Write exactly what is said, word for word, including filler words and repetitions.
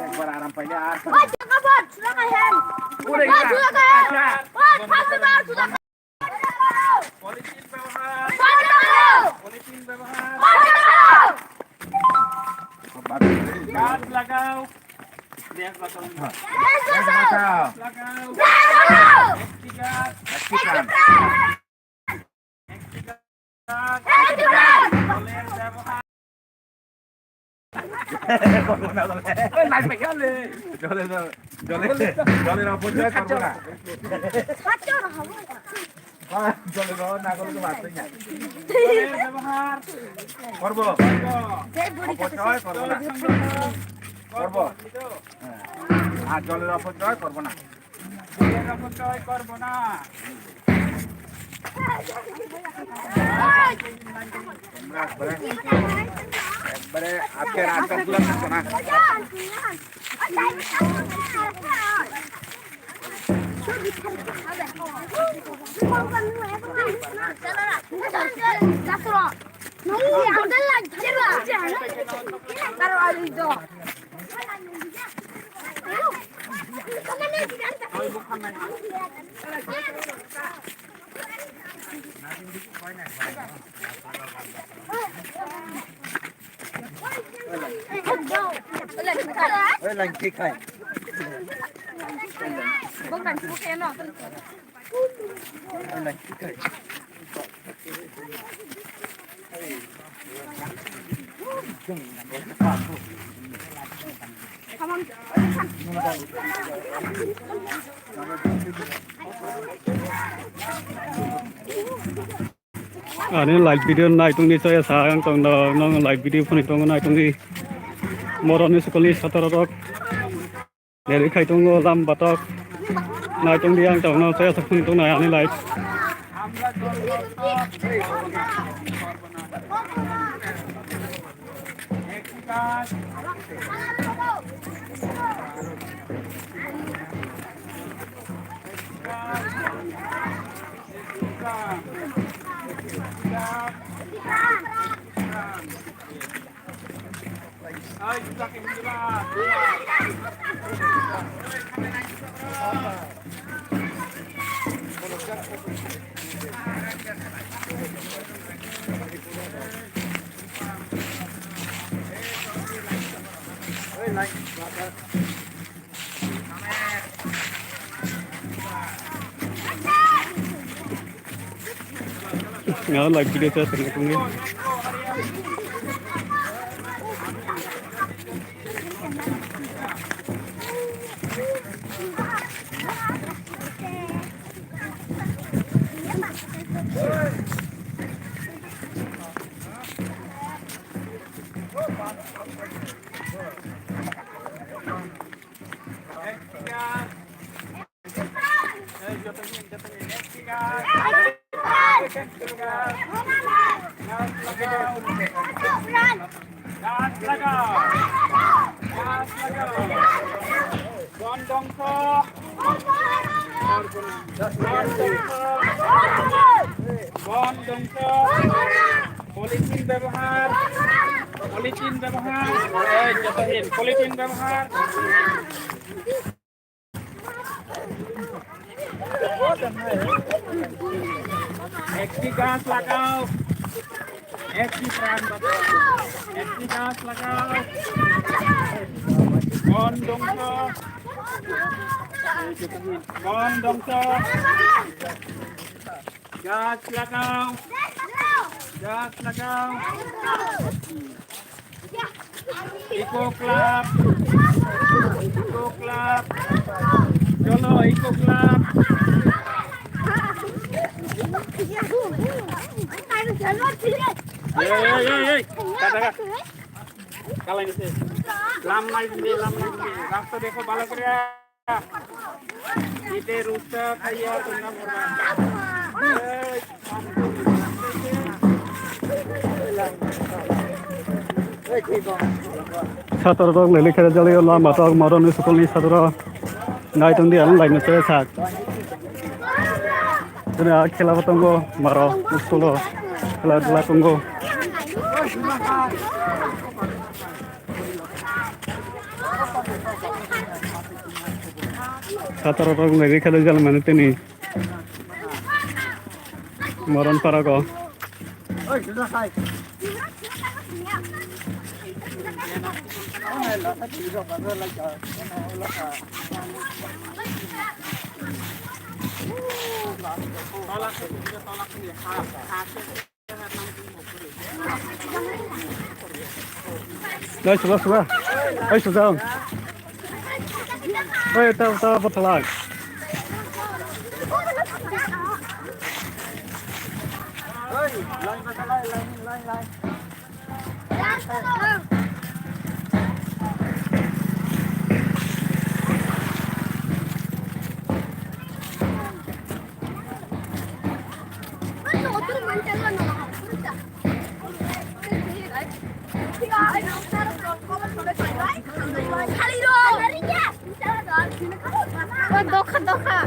Ekbar aram paile ar. Oi, chakapot, chulaka hen. Oi, chulaka hen. Oi, phasu ba, chulaka. Polythene ব্যবহার। Polythene ব্যবহার। গাছ লাগাও। গাছ বাঁচাও। গাছ বাঁচাও। লাগাও। একটি গাছ। একটি গাছ। একটি গাছ। জলের ব্যবহার। জলে, জলে, জলে, জলের অপচয় করবো না। জলে ব্যবহার না করলে তো বাঁচবে না। জলের ব্যবহার করবো। অপচয় করবো না। করবো। হ্যাঁ। আর জলের অপচয় করবো না। জলের অপচয় করবো না। তোমরা একবারে, একবারে আজকে রাস্তাগুলো থাকো না। Ani live video nai tongdi chaya sa ang tong no, no live video phone tong nai tongdi. Moroni sukuli satara rok. Deri khai tongo lam batok. Nai tongdi ang tong no chaya sa phone tong nai ani live. Nga live video chat tengah tunggu. বন ধ্বংস। বন ধ্বংস। বন ধ্বংস। পলিথিন ব্যবহার। পলিথিন ব্যবহার। এই, যতদিন পলিথিন ব্যবহার। একটি গাছ লাগাও, একটি প্রাণ বাঁচাও। একটি গাছ লাগাও, বন ধ্বংস, বন ধ্বংস। গাছ লাগাও, গাছ লাগাও। ইকো ক্লাব, ইকো ক্লাব, চলো ইকো ক্লাব। এই, এই, এই, এই, কাটা, কাটা। কালাই নিছে। লাম নাই দিলে, লাম নাই দিলে। রাস্তা দেখো ভালো করে। Sator rok lele khe jali lama tok moron ni sukul ni sator rok nai tong di ang lai no se sak. Tini a khela bo tongo maro school o khela dula tongo. Khataro rok nai rikha de jal mane tini. Moron para ko. Dai suda suda. Ai suda. Ai ta ta pathalai. Dokha dokha.